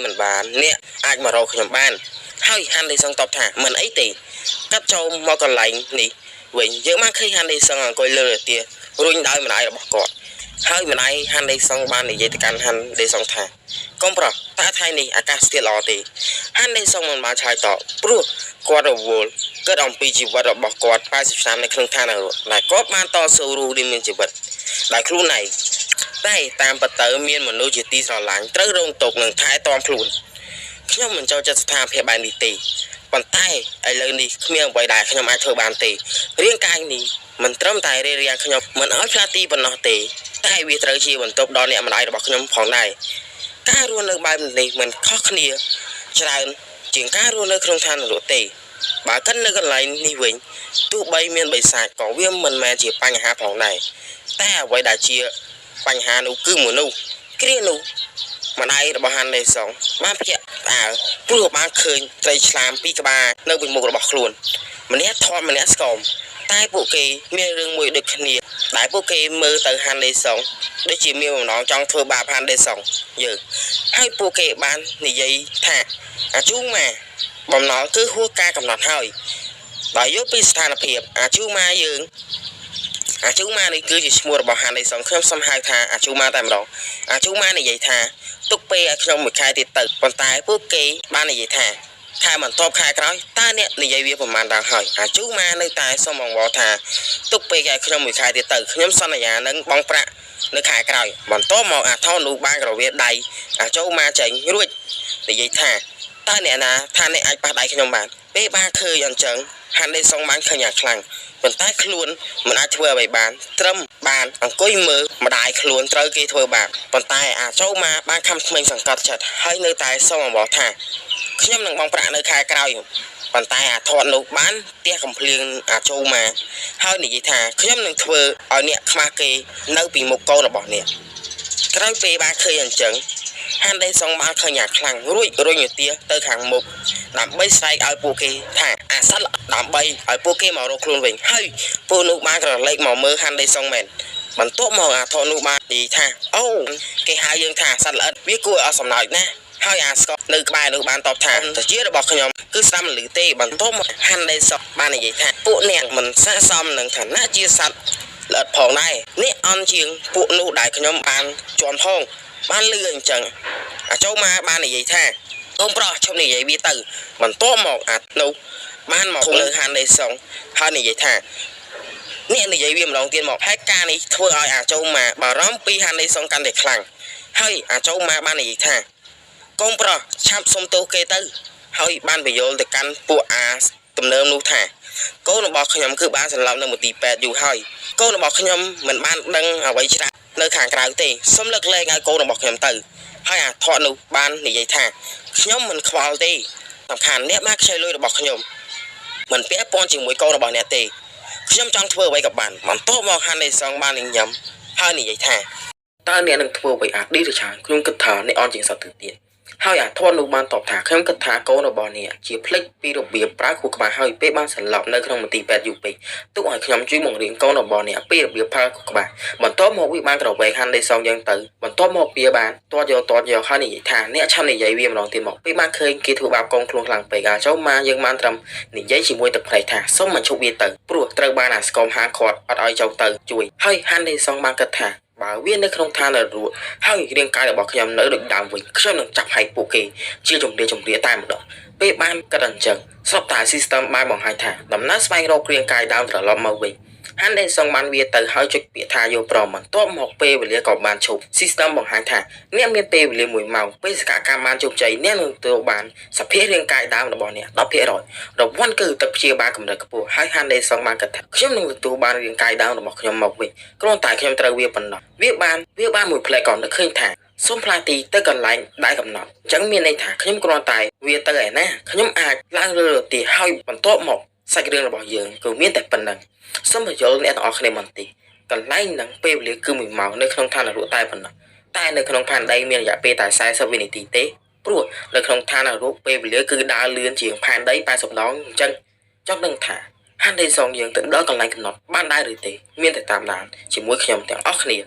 មិនបានអ្នកអាចមករកខ្ញុំបានហើយហាន់លីសុងតបថាមិនអីទេកាត់ចូលមកកន្លែងនេះវិញយើងបានឃើញហាន់លីសុងអង្គុយលើរទារុញដោយម្ដាយរបស់គាត់ហើយម្ដាយហាន់លីសុងបាននិយាយទៅកាន់ហាន់លីសុងថាកុំប្រុសតើថ្ងៃនេះអាកាសធាតុល្អទេហាន់លីសុងមិនបានឆ្លើយតបព្រោះគាត់រវល់គិតអំពីជីវិតរបស់គាត់80ឆ្នាំនៅក្នុងឋាននរកដែលគាត់បានតស៊ូរស់រានមានជីវិតដោយខ្លួនឯងតែតាមពិតទៅមានមនុស្សជាទីស្រឡាញ់ត្រូវរងទុក្ខនិងថែទាំខ្លួនខ្ញុំមិនចូលចិត្តស្ថានភាពបែបនេះទេប៉ុន្តែឥឡូវនេះគ្មានអ្វីដែលខ្ញុំអាចធ្វើបានទេរាងកាយនេះមិនត្រឹមតែរារាំងខ្ញុំមិនឲ្យផ្លាស់ទីប៉ុណ្ណោះទេតែវាត្រូវជាបន្ទុកដល់អ្នកម្ដាយរបស់ខ្ញុំផងដែរការរស់នៅបែបនេះមិនខុសគ្នាច្រើនជាងការរស់នៅក្នុងឋាននរកទេបើកិននៅកន្លែងនេះវិញទោះបីមានបិសាចក៏វាមិនមែនជាបញ្ហាផងដែរតែអ្វីដែលជាបញ្ហានោះគឺមនុស្សគ្រានោះម្ដាយរបស់ហានលេសុងបានភ្ញាក់ផ្អើលព្រោះបានឃើញត្រីឆ្លាមពីរក្បាលនៅពីមុខរបស់ខ្លួនម្នាក់ថតម្នាក់ស្គមតែពួកគេមានរឿងមួយដូចគ្នាដែលពួកគេមើលទៅហានលេសុងដូចជាមានបំណងចង់ធ្វើបាបហានលេសុងយើងហើយពួកគេបាននិយាយថាអាជូម៉ាបំណងគឺហួសការកំណត់ហើយដោយយល់ពីស្ថានភាពអាជូម៉ាយើងអាជូម៉ានេះគឺជាឈ្មោះរបស់ហានលេសុងខ្ញុំសូមហៅថាអាជូម៉ាតែម្ដងអាជូម៉ានិយាយថាទុកពេលឲ្យខ្ញុំមួយខែទៀតទៅប៉ុន្តែពួកគេបាននិយាយថាខែបន្ទាប់ខែក្រោយតើអ្នកនិយាយវាប្រហែលដងហើយអាជូម៉ានៅតែសូមអង្វរថាទុកពេលឲ្យខ្ញុំមួយខែទៀតទៅខ្ញុំសន្យានឹងបង់ប្រាក់នៅខែក្រោយបន្ទាប់មកអាថោនោះបានក្រវៀដៃអាជូម៉ាចេញរួចនិយាយថាតើអ្នកណាថាអ្នកអាចប៉ះដៃខ្ញុំបានពេលបានឃើញអញ្ចឹងហាន់លេសុងបានឃើញយ៉ាងខ្លាំងប៉ុន្តែខ្លួនមិនអាចធ្វើអ្វីបានត្រឹមបានអង្គុយមើលម្ដាយខ្លួនត្រូវគេធ្វើបាបប៉ុន្តែអាចោម៉ាបានខំក្មេងសង្កត់ចិត្តហើយនៅតែសូមអង្វរថាខ្ញុំនឹងបង់ប្រាក់នៅខែក្រោយប៉ុន្តែអាថតនោះបានទះកំភ្លៀងអាចោម៉ាហើយនិយាយថាខ្ញុំនឹងធ្វើឲ្យអ្នកខ្មាស់គេនៅពីមុខកូនរបស់អ្នកក្រោយពេលបានឃើញអញ្ចឹងហានដេសុងបានឃើញយ៉ាងខ្លាំងរួចរុញនាទាទៅខាងមុខដើម្បីស្រែកឲ្យពួកគេថាអាសត្វដើម្បីឲ្យពួកគេមករកខ្លួនវិញហើយពួកនោះបានក្រឡេកមកមើលហានដេសុងមែនបន្ទាប់មកអាថតនោះបាននិយាយថាអូគេហៅយើងថាសត្វល្អិតវាគួរឲ្យអស់សំណើចណាស់ហើយអាស្កនៅក្បែរនោះបានតបថាតាជារបស់ខ្ញុំគឺស្ដាប់មិនឮទេបន្ទាប់មកហាន់ដេសុកបាននិយាយថាពួកអ្នកមិនស័ក្តិសមនឹងឋានៈជាសត្វល្អិតផងដែរនេះអន់ជាងពួកនោះដែលខ្ញុំបានជន់ផងបានលឺអញ្ចឹងអាចោម៉ាបាននិយាយថាកូនប្រុសឈប់និយាយវាទៅបន្ទាប់មកអានោះបានមកលើហាន់ដេសុងហើយនិយាយថាអ្នកនិយាយវាម្ដងទៀតមកហើយការនេះធ្វើឲ្យអាចោម៉ាបារម្ភពីហាន់ដេសុងកាន់តែខ្លាំងហើយអាចោម៉ាបាននិយាយថាកូនប្រុសឆាប់សុំទោសគេទៅហើយបានបញ្យល់ទៅកាន់ពួកអាទំនើមនោះថាកូនរបស់ខ្ញុំគឺបានសន្លប់នៅមន្ទីរពេទ្យយូរហើយកូនរបស់ខ្ញុំមិនបានដឹងអ្វីច្រើននៅខាងក្រៅទេសូមលើកលែងឲ្យកូនរបស់ខ្ញុំទៅហើយអាថតនោះបាននិយាយថាខ្ញុំមិនខ្វល់ទេសំខាន់អ្នកបានខ្ចីលុយរបស់ខ្ញុំមិនពាក់ព័ន្ធជាមួយកូនរបស់អ្នកទេខ្ញុំចង់ធ្វើអ្វីក៏បានបន្ទាប់មកហាន់នៃសងបាននឹងញ៉ាំហើយនិយាយថាតើអ្នកនឹងធ្វើអ្វីអាឌីឬឆានខ្ញុំគិតថាអ្នកអន់ជាងសត្វទៅទៀតហើយអាធននោះបានតបថាខ្ញុំគិតថាកូនរបស់អ្នកជាភ្លេចពីរបៀបប្រើខួរក្បាលហើយពេលបានសន្លប់នៅក្នុងមន្ទីរពេទ្យយូរពេកទុកឲ្យខ្ញុំជួយបង្រៀនកូនរបស់អ្នកពីរបៀបប្រើខួរក្បាលបន្ទាប់មកវាបានក្រវែងហាន់លេសងយ៉ាងទៅបន្ទាប់មកវាបានទាត់យកទាត់យកហើយនិយាយថាអ្នកឆាំនិយាយវាម្ដងទៀតមកពេលបានឃើញគេធ្វើបាបកូនខ្លួនខ្លាំងពេកអាចចូលមកយើងបានត្រឹមនិយាយជាមួយទឹកភ្នែកថាសូមមិនឈប់វាទៅព្រោះត្រូវបានអាស្គមហាឃាត់អត់ឲ្យចូលទៅជួយហើយហាន់លេសងបានគិតថាបើវានៅក្នុងឋាននរកហើយរាងកាយរបស់ខ្ញុំនៅដូចដើមវិញខ្ញុំនឹងចាប់ហែកពួកគេជាជំរាជំរាតែម្ដងពេលបានគិតអញ្ចឹងស្រាប់តែ system បានបង្ហាញថាដំណើរស្វែងរករាងកាយដើមត្រឡប់មកវិញហាន់ដេសុងបានវាទៅហើយចុចពាក្យថាយកព្រមបន្ទាប់មកពេលវេលាក៏បានឈប់ system បង្ហាញថាអ្នកមានពេលវេលា1ម៉ោងបេសកកម្មបានជោគជ័យអ្នកនឹងទទួលបានសភាពរាងកាយដើមរបស់អ្នក10%រង្វាន់គឺទឹកព្យាបាលកម្រិតខ្ពស់ហើយហាន់ដេសុងបានគិតថាខ្ញុំនឹងទទួលបានរាងកាយដើមរបស់ខ្ញុំមកវិញគ្រាន់តែខ្ញុំត្រូវវាប៉ុណ្ណោះវាបានវាបានមួយផ្លែក៏នឹកឃើញថាសូមផ្លាស់ទីទៅកន្លែងដែលកំណត់អញ្ចឹងមានន័យថាខ្ញុំគ្រាន់តែវាទៅឯណាខ្ញុំអាចឡើងលើរទេះហើយបន្ទាប់មកសាច់រឿងរបស់យើងគឺមានតែប៉ុណ្្នឹងសូមបញ្យល់អ្នកទាំងអស់គ្នាបន្តិចកន្លែងហ្នឹងពេលវេលាគឺ1ម៉ោងនៅក្នុងឋាននរកតែប៉ុណ្ណោះតែនៅក្នុងផែនដីមានរយៈពេលតែ40វិនាទីទេព្រោះនៅក្នុងឋាននរកពេលវេលាគឺដើរលឿនជាងផែនដី80ដងអញ្ចឹងចង់ដឹងថាហាន់ដេសងយើងទៅដល់កន្លែងកំណត់បានដែរឬទេមានតែតាមដានជាមួយខ្ញុំទាំងអស់គ្នា។